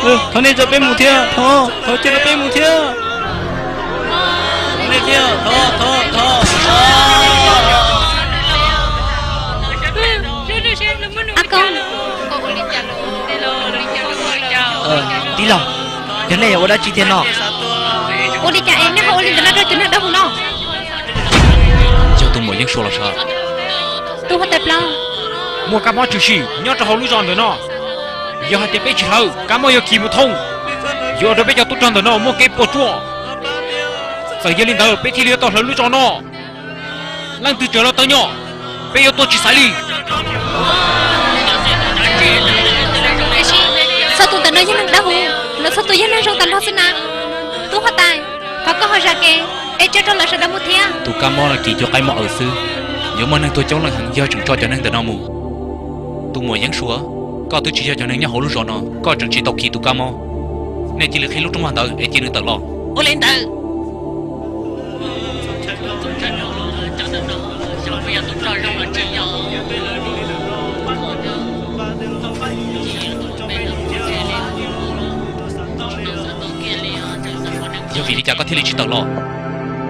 Thov nej coj peb mus thiab, thov, thov coj peb mus thiab. Thov nej thiab, thov, thov, thov. Tij laug, yog nej yog ua dab tsi thiab no? Ua li cas es nej ho ua li ntawd no rau cov neeg dawb huv no? Yog tus muam Yeeb Sua los sav. Tus huab tais plaub. Muaj kab mob tshwm sim nyob rau hauv lub zos ntawm no. Yog hais tias peb tsis hlawv, kab mob yuav kis mus thoob, yuav ua rau peb cov tub rog ntawm no muaj kev puas tsuaj. Txawm yog li ntawd peb thiaj li yuav tau hlawv lub zos no. Leej twg tseem los tawv nyom, peb yuav tua tsis xaiv li. Txhua tus ntawm no yog neeg dawb huv, lawv txhua tus yog neeg zoo tag nrho xwb na. Tub huab tais, thov koj ho zam kev, es tso rau lawv sawv daws mus thiab. Tus kab mob no kis cuag qaib mob aws xwb, yuav muaj neeg tuag coob leej heev yog tseem tso cov neeg ntawm no mus. Tus muam Yeeb Sua, koj twb tsis yog cov neeg nyob hauv lub zos no, koj tseem tsis tau khi tus kab mob. Nej cia li qhib lub rooj vag ntawd es cia nws tawm los. Ua li ntawd. Yog vim li cas koj thiaj li tsis tawm los?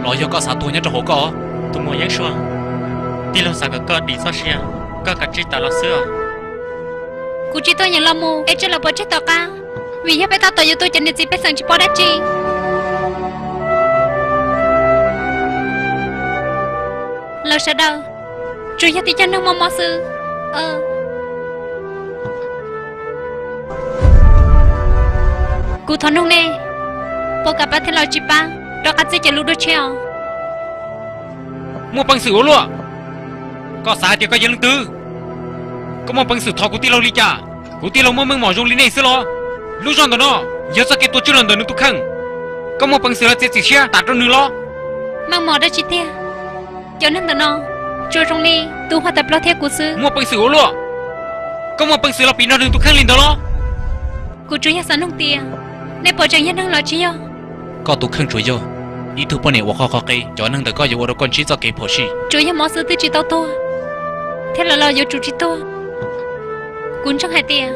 Los yog koj xav tuag nyob rau hauv koj? Tus muam Yeeb Sua, tij laug xav kom koj dim txoj sia, koj kav tsij tawm los xwb. Kuv tsis tuaj yeem los mus es tseg lawv pov tseg tom qab, vim yog peb tab tom yuav tu cov niam txiv pej xeem tsis pom dab tsi. Lawv sawv daws tsuas yog tib cov neeg mob mob xwb. Kuv thov nug nej, puas kam pab thiab los tsis pab rov qab txij cov lus dua tshiab os? Muaj peev xwm ua luaj. Koj xav hais tias koj yog leej twg? Koj muaj peev xwm thov kuv tij laug li cas? Kuv tij laug muaj meej mom zoo li nej xwb los? Lub zog ntawm no yog txoj kev tuav tswj los ntawm nws tus kheej. Koj muaj peev xwm los txiav txim siab tas rau nws los? Meej mom dab tsi tiag? Cov neeg ntawm no tsuas zoo li tus huab tais plaub thiab kuv xwb. Muaj peev xwm ua luaj. Koj muaj peev xwm los piv nrog nws tus kheej li ntawd los? Kuv tsuas yog xav nug tias nej puas tseem yog neeg los tsis yog? Koj tus kheej tsuas yog ib tug poj niam uas qhov qhov qe, cov neeg ntawm koj yuav ua rau koj ntsib txoj kev phom sij. Tsuas yog mob xwb twb tsis tau tuag, thiab lawv los yuav tsum tsis tuag. Kuv ntseeg hais tias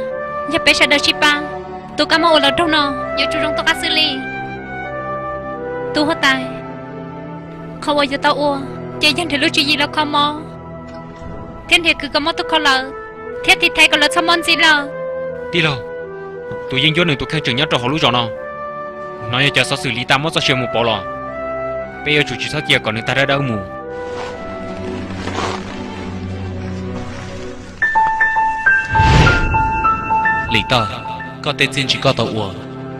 yog peb sawv daws sib pab, tus kab mob uas los raug no yuav tsum zoo tom qab xwb li. Tus huab tais, qhov uas yuav tau ua ces yog nrhiav lub tswv yim los kho mob, thiab nrhiav kws kom mob tuaj kho lawv, thiab tiv thaiv kom lawv txhob mob ntxiv lawm. Tij laug, tus yeeb ncuab nws tus kheej tseem nyob rau hauv lub zos no. Hnov yog cov xov xwm li tas muab txoj sia mus pauv los, peb yuav tsum tsis txhob cia kom nws tag dab dawb mus. Lim Taj, koj tej txiaj ntsig koj tau ua,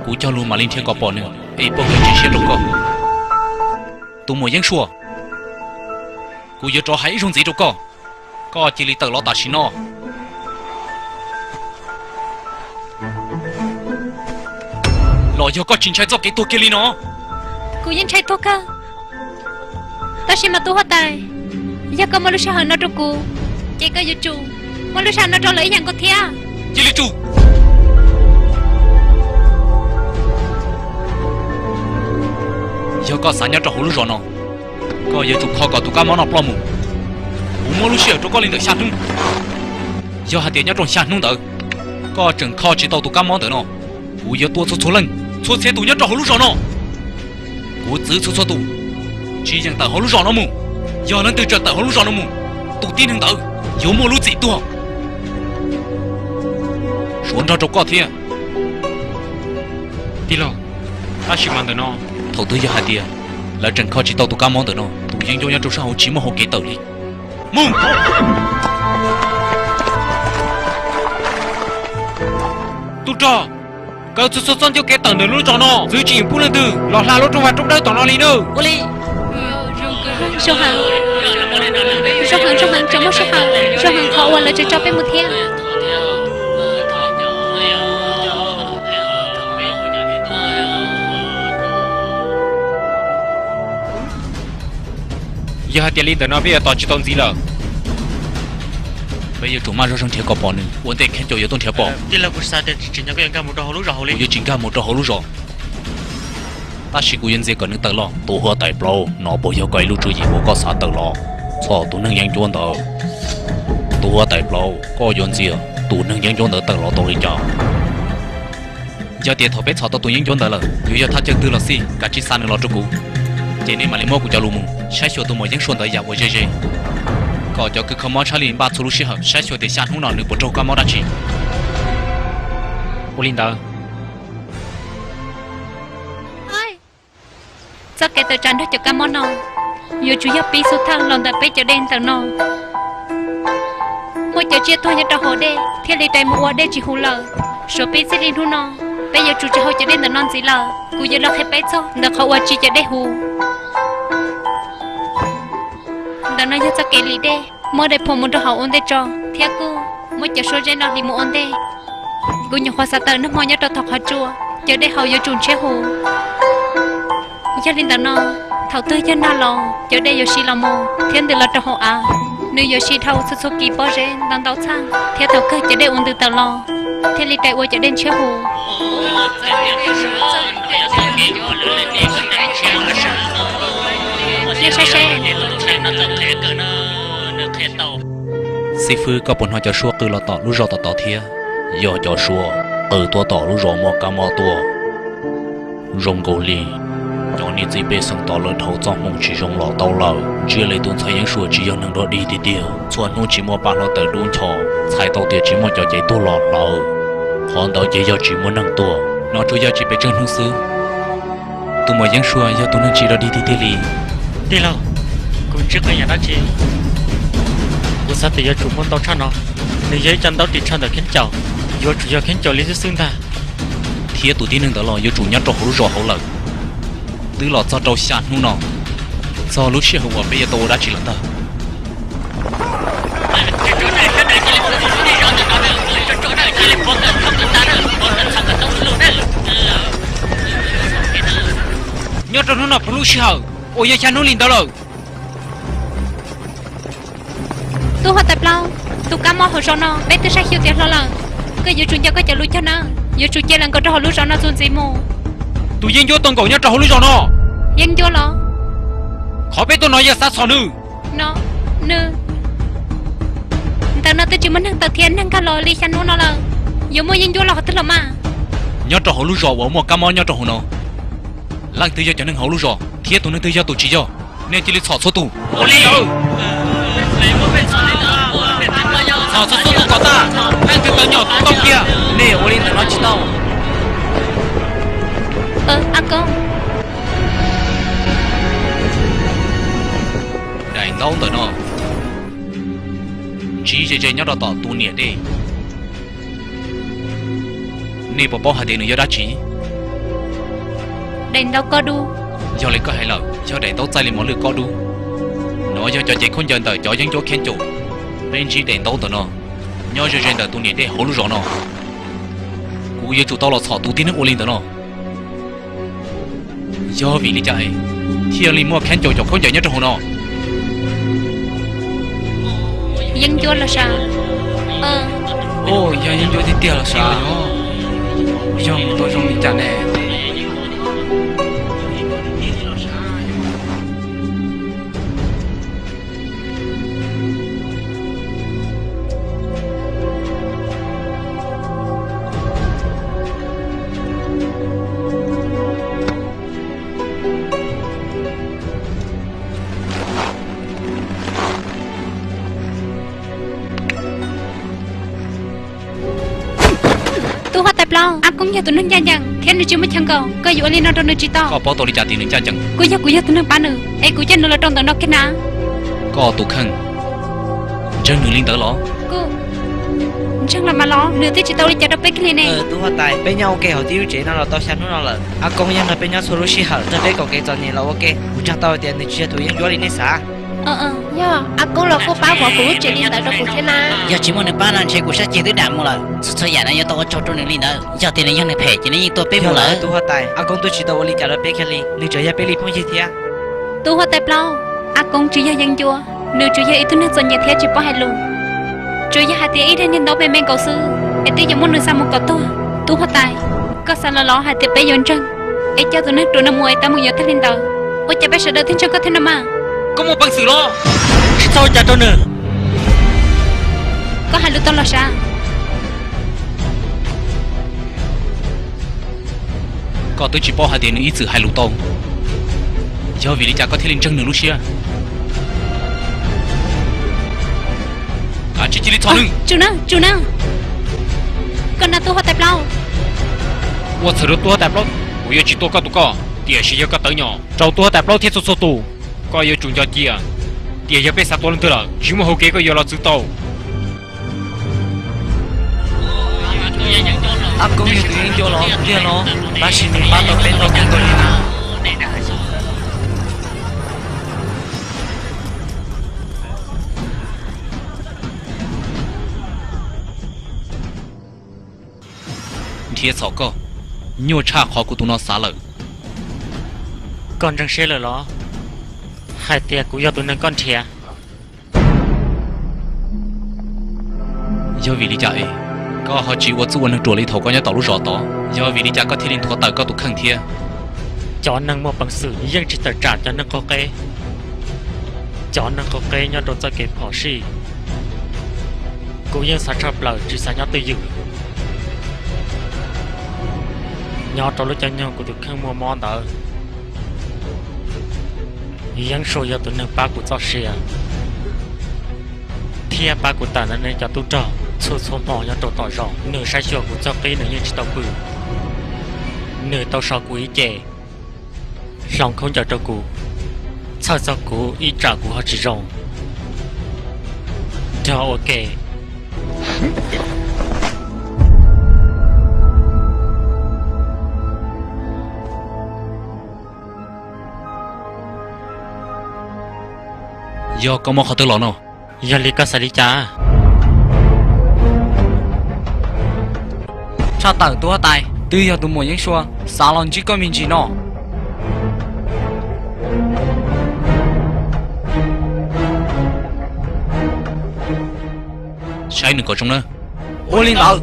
kuv cog lus mam li nrhiav kom pom nws es pauj kev tseem siab rau koj. Tus muam Yeeb Sua, kuv yuav rov hais ib zaug ntxiv rau koj, koj cia li tawm los tam sim no, los yog koj tsis ntshai txoj kev tuag kiag li no? Kuv yeej ntshai tuag kawg, tab sis mas tus huab tais, yog koj muaj lub sij hawm no rau kuv, ces koj yuav tsum muaj lub sij hawm no rau lawv ib yam nkaus thiab. Cia li tsum! Yog koj xav nyob rau hauv lub zos no, koj yuav tsum kho kom tus kab mob no ploj mus. Kuv muab lub sij hawm rau koj li ntawm xya hnub. Yog hais tias nyob rau xya hnub ntawd koj tseem kho tsis tau tus kab mob ntawm no, kuv yuav tua txhua txhua leej, txhua txhia tus nyob rau hauv lub zos no. Kuv txwv txhua txhua tus, tsis yeem tawm hauv lub zos no mus. Yog leej twg tseem tawm hauv lub zos no mus, tus tib neeg ntawd yuav muaj lub txim tuag. Suav nrog rau koj thiab, tij laug. Tab sis mas ntawm no, thaum twg yog hais tias lawv tseem kho tsis tau tus kab mob ntawm no, tus yeeb ncuab nyob rau sab hauv tsis muaj hau kev tawm li. Mus! Tub rog, kaw txhua txhua txoj ncauj kev tawm ntawm lub zos no, txwv tsis yeem pub leej twg los hla lub rooj vag roob dawb tom no li nawb. Ua li. Zoo heev, zoo heev, zoo heev, tseem muaj sij hawm, zoo heev qhov uas lawv tseem tso peb mus thiab. Yog hais tias li ntawm no peb yuav tos tsis tau ntxiv lawm, peb yuav tsum maj zog zog nrhiav kom pom nws ua ntej kheej caum yuav tuaj nrhiav pom. Tij laug, kuv xav tias tsis tseem nyob koj yuav nkag mus rau hauv lub zos hauv li. Kuv yuav tsis nkag mus rau hauv lub zos, tab sis kuv yuav ntxias kom nws tawm los. Tus huab tais plaub, no puas yog koj ib lub tswv yim uas koj xav tawm los txog tus neeg yeeb ncuab ntawd? Tus huab tais plaub, koj yuav ntxias tus neeg yeeb ncuab ntawd tawm los tau li cas? Yog tias thaum peb txhom tau tus yeeb ncuab ntawd lawm, yuav yog thaj chaw twg los xij, kav tsij xa nws los rau kuv, ces nej mam li muab kuv cov lus mus saib xyuas tus muam Yeeb Suav ntawd yam uas ze ze, kom cov kws kho mob tshaj li npaj txhua lub sij hawm saib xyuas tias xya hnub no nws puas raug kab mob dab tsi. Ua li ntawd. Txoj kev tawm tsam nrog cov kab mob no yuav tsum yog pib xub thawj los ntawm peb cov dej ntawm no. Muaj cov tsiaj tuag nyob rau hauv dej thiaj li rais mus ua dej tsis huv lawm. Suav pib txij li hnub no, peb yuav tsum tsis haus cov dej ntawm no ntxiv lawm. Kuv yuav los qhia peb txog ntawm qhov uas tsis cov dej huv. Ntawm no yog txoj kev lim dej, muab dej phua mus rau hauv ua ntej tso, thiab kuj muab cov suab zeb no hliv mus ua ntej. Kuv nyuam qhuav xav tawm nag hmo nyob rau thaum qhov tsua, cov dej hauv yuav tsum ntshiab huv. Yog li ntawm no, thaum twg yog nag los cov dej yuav siv los mus thiab ntws los rau hauv av. Nws yuav siv dhau txhua txhua kis pob zeb ntau ntau txheej, thiab thaum kawg cov dej ua ntws tawm los thiaj li rais ua cov dej ntshiab huv. Nej saib seb. Xib fwb, koj puas hnov cov suab qw los tom lub zos tom tod thiab? Yog cov suab qw tuaj tom lub zos muaj kab mob tuaj. Zoo nkaus li cov niam txiv pej xeem tom lawv dhau txoj hmoo tsis zoo los tau lawm. Ntsia li tus ntxhais Yeeb Suav tsis yog neeg dog dig tiag tiag. Txhua hnub tsis muaj paj hlob tawm dub ncho, txhais tau tias tsis muaj cov cev tuag los hlawv. Qhov ntawd ces yog tsis muaj neeg tuaj, nov tsuas yog tsis pes tsawg hnub xwb. Tus muam Yeeb Suav yog tus neeg tsis dog dig tiag tiag li. Tij laug, kuv tsis qhia yam dab tsi. Kuv xav tias yuav tsum muaj ntau tshaj no. Nws yog ib co ntaub ris tsho ntawm kheeb caum, yuav tsum yog kheeb caum li xwb xwb ntag. Thiab tus tib neeg ntawd los yuav tsum nyob rau hauv lub zos hauv lawm, twb los txog rau xya hnub no. Txog lub sij hawm uas peb yuav tau ua dab tsi lawm ntag. Nyob rau hnub no puv lub sij hawm uas yog xya hnub li ntawd lawm. Tub huab tais Plaub, tus kab mob hauv zos no peb twb saib xyuas tias hlo lawm. Koj yuav tsum nco koj cov lus cog nawb, yuav tsum cia lawv nkaum rau hauv lub zos no txuas ntxiv mus. Tus yeeb ncuab tuaj nkaum nyob rau hauv lub zos no. Yeeb ncuab los? Qhov peb tuaj no yog xav txhom nws. No, nws. Ntawm no twb tsis muaj neeg tawm thiab neeg nkag los li xya hnub no lawm, yuav muaj yeeb ncuab los qhov twg los mas? Nyob rau hauv lub zos uas muaj kab mob nyob rau hauv no, leej twg yog cov neeg hauv lub zos thiab tus neeg twg yog tus tsis yog? Nej cia li txhom txhua tus. Txhom txhua tus kom tag, leej twg tawv nyom tua kiag. Nej ua li ntawm no tsis tau. Daim ntaub ntawm no ntsib ze ze nyob rau tom tus niam dej. Nej puas paub hais tias nws yog dab tsi? Daim ntaub kob dub. Yog li koj hais lawm, yog daim ntaub txaij li mos lwj kob dub. Nov yog cov cev khaub ncaws ntawm cov yeeb ncuab kheeb caum. Peb ntsib daim ntaub ntawm no nyob ze ze ntawm tus niam dej hauv lub zos no. Kuv yuav tsum tau los txhom tus tib neeg ua li ntawm no. Yog vim li cas es thiaj li muaj kheeb caum cov khaub ncaws nyob rau hauv no? Yeeb ncuab los sav? Yog yeeb ncuab tiag tiag los sav? Yog mus tau zoo li cas ne? Tub huab tais Plaub, Ab Koob yog tus neeg ncaj ncees thiab nws tsis muaj chaw nkaum, koj yuav ua li no rau nws tsis tau. Koj paub tau li cas tias nws ncaj ncees? Kuj yog kuv yog tus neeg pab nws es kuv coj nws los rau ntawm no kiag na. Koj tus kheej ntseeg nws li ntawd los? Kuj ntseeg los mas los, nws twb tsis tau ua li cas rau peb kiag li ne. Tub huab tais, peb nyob ua ke hauv tib lub tsev no los tau xya hnub no lawm. Ab Koob yeej nrog peb nyob txhua lub sij hawm, nrog peb koom kev txom nyem los ua ke. Kuv ntseeg tau tias nws tsis yog tus yeeb ncuab li nej xav. Yog Ab Koob los kuj pab kuv lub tsev li ntawd rau kuv thiab na. Yog tsis muaj nws pab no ntshe kuv sab ceg twb dam mus lawm. Txhua txhua yam no yuav tau ua tsaug rau nws li ntawd. Yog tias nws yog neeg phem ces nws yeej tuaj peb mus lawm. Tub huab tais, Ab Koob twb tsis tau ua li cas rau peb kiag li, nws tsuas yog peb li phooj ywg thiab. Tub huab tais Plaub, Ab Koob tsis yog yeeb ncuab, nws tsuas yog ib tug neeg txom nyem thiab tsis paub hais lus. Tsuas yog hais tias ib daim niag ntaub me me nkaus xwb es twb yuav muab nws xa mus kom tuag. Tub huab tais, koj xav los los hais tias peb yuav ntseeg es coj tus neeg ruam no mus es tab meeg yuav tag li ntawd, ua cas peb sawv daws thiaj ntseeg koj thiab no mas? Koj muaj peev xwm los? Tsis txhob ua cas rau nws. Koj hais lus tau los sav? Koj twb tsis paub hais tias nws ib txwm hais lus tau, yog vim li cas koj thiaj li ntseeg nws lub siab? Kav tsij cia li txhom nws. Tsum na, tsum na, koj na tub huab tais plaub. Ua txhawm rau tub huab tais plaub, kuv yuav tsis tua koj tus koj, tiam sis yog koj tawv nyom rau tub huab tais plaub thiab txhua txhua tus, koj yuav tsum nco cia tias yog peb xav tua leej twg lawm tsis muaj hauv kev koj yuav los txwv tau. Ab Koob yog tus yeeb ncuab los tiag no, tab sis nws pab tau peb tau kawg nkaus li na. Nrhiav txhaum koj, nyuaj tshaj qhov kuv tus no xav lawm. Koj ntseeg siab lawm los hais tias kuv yog tus neeg koj nrhiav? Yog vim li cas es koj ho tsis ua txuj ua neeg ruam li thaum koj nyob tom lub zos tod? Yog vim li cas koj thiaj li nthuav tawm koj tus kheej thiab? Cov neeg muaj peev xwm yeej tsis tawm tsam cov neeg qaug qeb. Cov neeg qaug qeb nyob rau txoj kev phom sij, kuv yeej xav tshaj plaws tsis xav nyob twj ywm. Nyob rau lub caij nyoog kuv tus kheej muaj mob ntawd, Yeeb Suav yog tus neeg pab kuv txoj sia thiab pab kuv tawm ntawm nej cov tub rog txhua txhua hmo nyob rau tom zos. Nws saib xyuas kuv txoj qib nws yeej tsis tau pw, nws tau so kuv ib ce, hloov khaub ncaws rau kuv, txhawj txog kuv ib tsam kuv ho tsis zoo. Nrog ua ke. Yog koj muab qhov twg los no? Yog li koj xav li cas? Tshaj tawm tub huab tais, twb yog tus muam Yeeb Sua xav los ntsib koj me ntsis no. Saib nws kom zoo na. Ua li ntawd.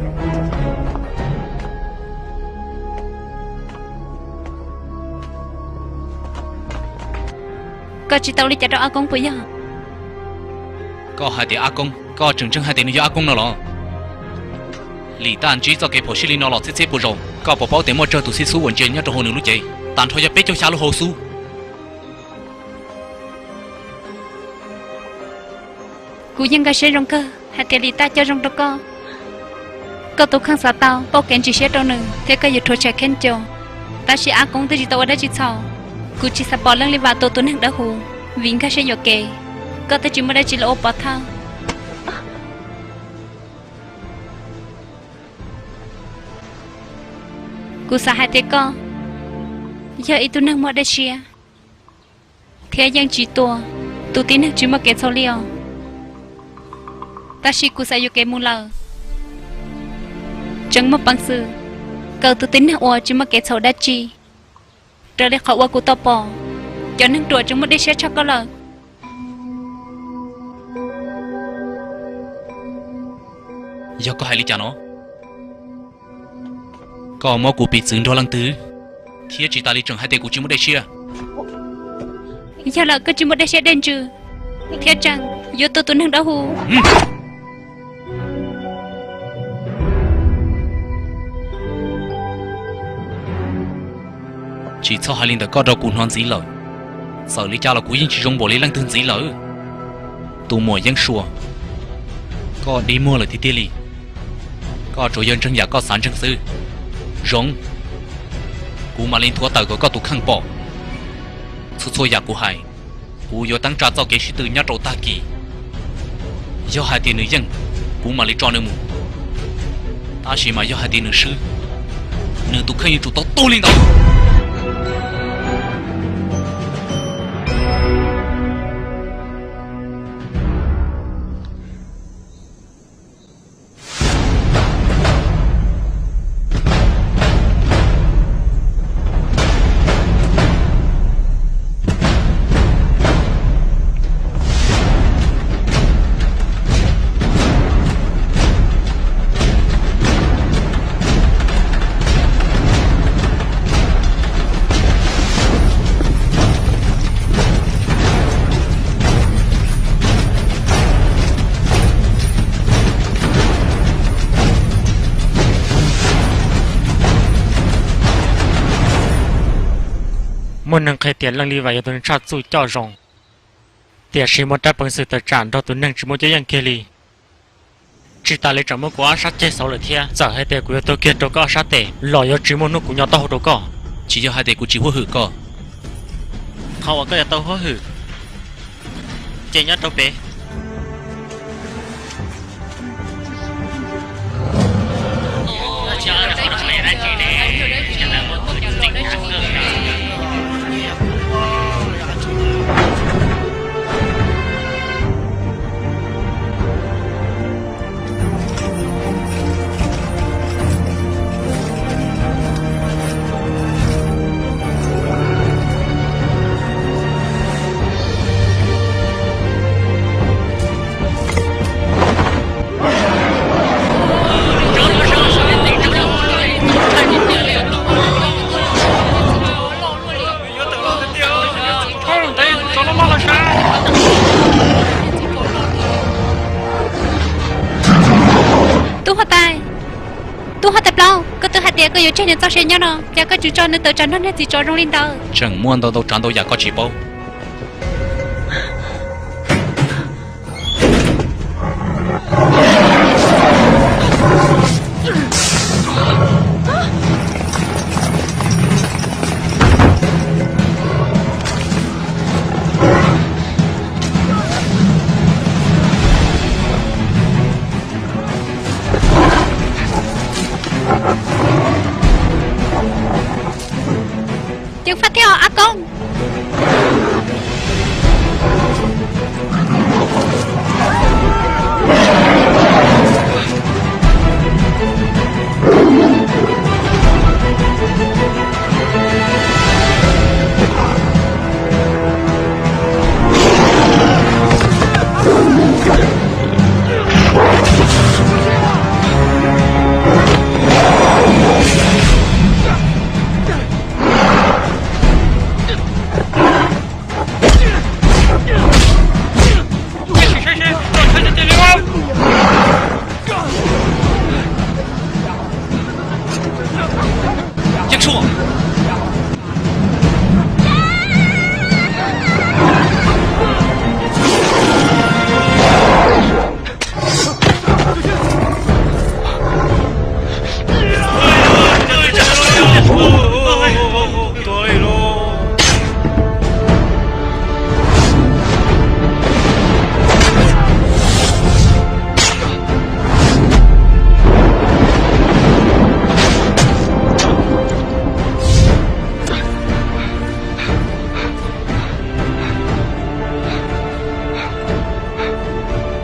Koj tsis tau li cas rau Ab Koob puas yog? Koj hais tias Ab Koob, koj tseem ntseeg hais tias nws yog Ab Koob no los? Lim Taj ntsib txoj kev phom sij li no los txhiab txhiab puas zaus, koj puas paub tias muaj tsawg tus xib xub uas ntsia nyob rau hauv nws lub cev, tag nrho yog peb caug xya lub hauv xub. Kuv yeej nkag siab zoo kawg hais tias Lim Taj coj zoo rau koj. Koj tus kheej xav tau pauj kev ntsis siab rau nws thiab koj yuav rhuav tshem kheej caus. Tab sis Ab Koob twb tsis tau ua dab tsi txhaum. Kuv tsis xav pom Leej Lis Vam tua tus neeg dawb huv vim nkag siab yuam kev. Koj twb tsis muaj dab tsi los ua pov thawj. Kuv xav hais tias koj yog ib tug neeg muaj dej siab thiab yeej tsis tua tus tib neeg tsis muaj kev txhaum li os. Tab sis kuv xav yuam kev mus lawm. Tseem muaj peev xwm kaw tus tib neeg uas tsis muaj kev txhaum dab tsi. Raws li qhov uas kuv tau pom, cov neeg ruam tseem muaj dej siab tshaj koj lawm. Yog koj hais li cas no? Koj muab kuv piv txwv nrog leej twg, thiab tsis tas li tseem hais tias kuv tsis muaj dej siab? Yog lawm koj tsis muaj dej siab dej ntsws thiab tseem yuav tua tus neeg dawb huv. Tsis txhob hais li ntawm koj rau kuv hnov ntxiv lawm. Txawm li cas los kuv yeej tsis zoo npaum li leej twg ntxiv lawm. Tus muam Yeeb Sua, koj dig muag lawm tiag tiag li. Koj tsuas yog ntseeg yam koj xav ntseeg xwb. Zoo, kuv mam li nthuav tawm kom koj tus kheej pom. Txhua txhua yam kuv hais, kuv yuav teeb tsa txoj kev sib tw nyob rau tag kis. Yog hais tias nws yeej, kuv mam li tso nws mus. Tab sis mas yog hais tias nws swb, nws tus kheej yuav tsum tau tuag li ntawd. Muaj neeg qhia tias Leej Lis Vais yog tus neeg tshaj txuj coj zoo, tiam sis muaj rab peev xwm tawm tsam nrog tus neeg tsis muaj cuab yeej kiag li. Tsis tas li tseem muab kuv ob sab ceg xauv lawm thiab. Txawm hais tias kuv yuav tuag kiag rau koj ob sab tes los yuav tsis muaj hnub kuv nyo taub hau rau koj. Tsis yog hais tias kuv tsis huab hwm koj. Qhov uas koj yuav tau huab hwm ces nyob rau pem. Tub huab tais, tub huab tais plaub, koj twb hais tias koj yuav tseg nws txoj sia nyob no, cas koj tseem tso nws tawm tsam nrog niag txiv tsov zoo li ntawd? Tseem muaj ntau ntau tsav ntau yam koj tsis paub. Ceev faj thiab os Ab Koob.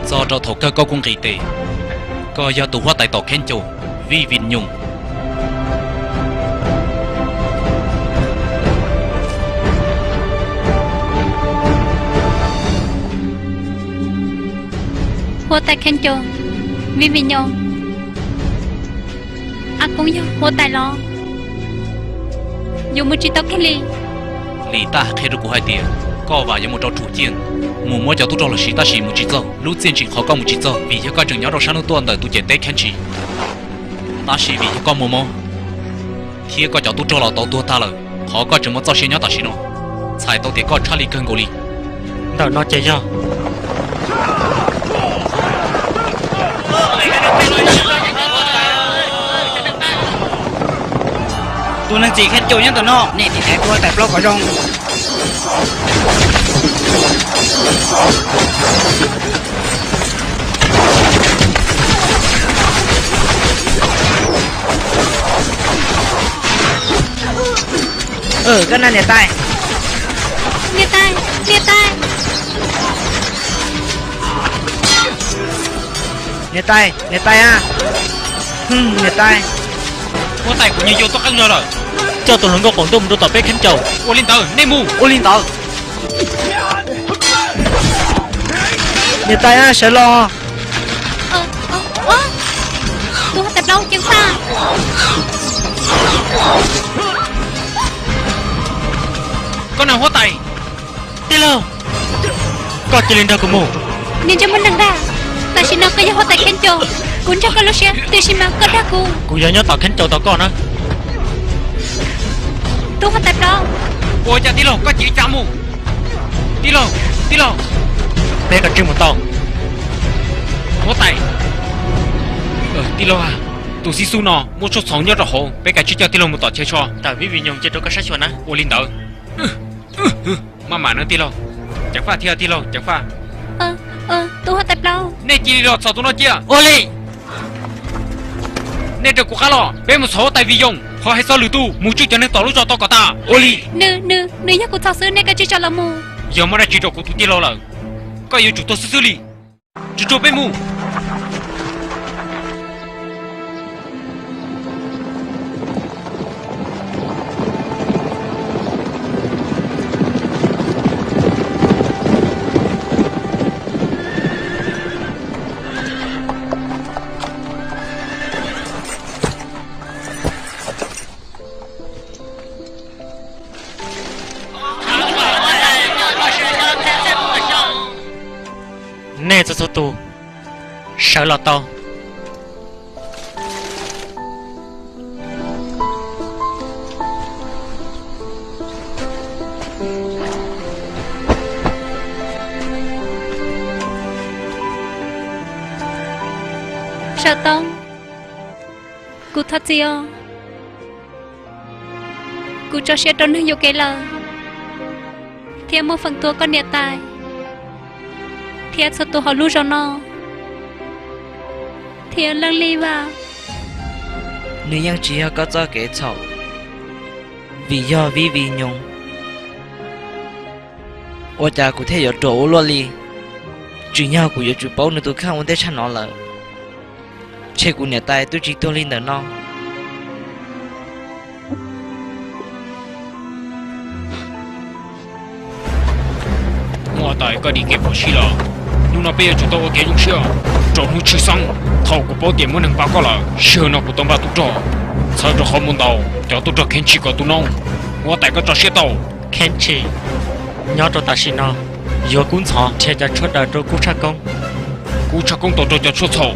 Txog rau thaum kawg koj kuj nqis tes. Koj yog tus huab tais tom Kheeb Caum, Vij Vim Nyoog. Huab tais Kheeb Caum, Vij Vim Nyoog, Ab Koob yog huab tais los? Yuav mus tsis tau kiag li. Lis Taj hais qhia rau kuv hais tias koj vam yuav mus rau Rhum Ciaj mus muab cov tub rog los siv tab sis mus tsis txog. Lub txiaj ntsim qhov koj mus tsis txog vim yog koj tseem nyob rau sab hnub tuaj ntawm tus ciam teb Kheeb Tsis. Tab sis vim yog koj muaj mob thiab koj cov tub rog los tau tuag tag lawm, qhov koj tseem muaj txoj sia nyob tam sim no, txhais tau tias koj tshaj lij kawg nkaus li. Ntawm no ces yog tus neeg txim Kheeb Caum nyob ntawm no, nej tiv thaiv tus huab tais plaub kom zoo. Koj na niam tais. Niam tais, niam tais. Niam tais, niam tais a. Niam tais. Huab tais, kuv nyiag yau tuaj qeeb no lawm. Coj tus hluas nkauj qaum ntuj mus rau tom peb Kheeb Caum. Ua li ntawd, nej mus. Ua li ntawd. Niam tais a, sawv los. Tus huab tais plaub ceev faj. Koj na huab tais. Tij laug, koj cia li nrog kuv mus. Niag ntsej muag neeg dag, tam sim no koj yog huab tais Kheeb Caum, kuv nrog koj lub siab, tiam sis mas koj dag kuv. Kuv yuav nyob tom Kheeb Caum tos koj na. Tus huab tais plaub, Ua cas tij laug koj cev cas mus? Tij laug, tij laug, peb kav tsij mus tau. Huab tais, tij laug, tus xib xub no muaj tshuaj txhoov nyob rau hauv, peb kav tsij coj tij laug mus tom chaw so. Tawm Vij Vij Nyoog cia rau koj saib xyuas na. Ua li ntawd. Maj mam no tij laug. Ceev faj thiab tij laug Ceev faj. Tus huab tais plaub, nej cia li los txhom tus no cia. Ua li. Nej rau kuv qab los, peb mus txhom huab tais Vij Yoog, qhov hais txog lwm tus mus tswj cov neeg tom lub zos tau kom tas. Ua li. Nws, nws, nws yog kuv txhom xwb, nej kav tsij tso los mus. Yog muaj dab tsi rau kuv tus tij laug lawm, koj yuav tsum tuag xwb xwb li. Tsuag tsuag peb mus. Nej txhua txhua tus sawv los tau. Sawv tau, kuv thov txim os. Kuv tso siab rau neeg yuam kev lawm, thiab muab feem tua koj niam tais thiab txhua tus hauv lub zos no, thiab Leej Lis Vaj. Nws yeej tsis yog koj txoj kev txhaum, vim yog Vij Vij Nyoog. Ua cas kuv thiaj yuav ruam ua luaj li? Tsim nyog kuv yuav tsum paub nws tus kheej ua ntej tshaj no lawm. Ntshe kuv niam tais twb tsis tuag li ntawm no. Huab tais, koj dim kev phom sij los. Hnub no peb yuav tsum tau ua kev zoo siab rau hnub tshwj xeeb. Thaum kuv paub tias muaj neeg pab koj lawm, sij hawm no kuv tau npaj tub rog, txhawb rau qhov muag ntaus cov tub rog Kheeb Tshis kom tu noob. Huab tais, koj tso siab tau. Kheeb Tshis nyob rau tam sim no yuav kub ntxhov nrhiav cov tshuaj daws rau Kub Tshaj Koob. Kub Tshaj Koob tau raug cov tshuaj txhaum.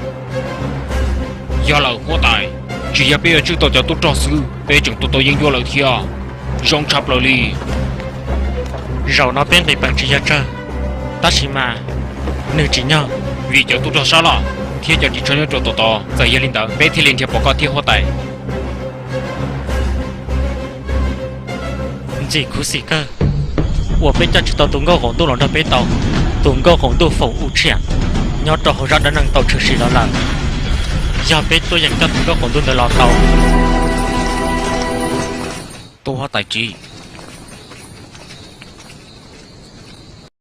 Yog lawm huab tais, tsis yog peb yuav tswj tau cov tub rog xwb, peb tseem tua tau yeeb ncuab lawm thiab. Zoo tshaj plaws li. Zaum no peb nqis peem tsis yog tsawg, tab sis mas nws tsim nyog vim cov tub rog sab laj thiab cov ris tsho nyob rau tom tod. Txawm yog li ntawd peb thiaj li nrhiav pom koj thiab huab tais. Ntxim khuv xim kawg uas peb coj tsis tau tus nkauj qaum ntuj los nrog peb tau. Tus nkauj qaum ntuj foom u tshiam nyob rau hauv zaj dab neeg tau tshwm sim los lawm. Yog peb tuaj yeem coj tus nkauj qaum ntuj ntawd los tau. Tus huab tais Ris,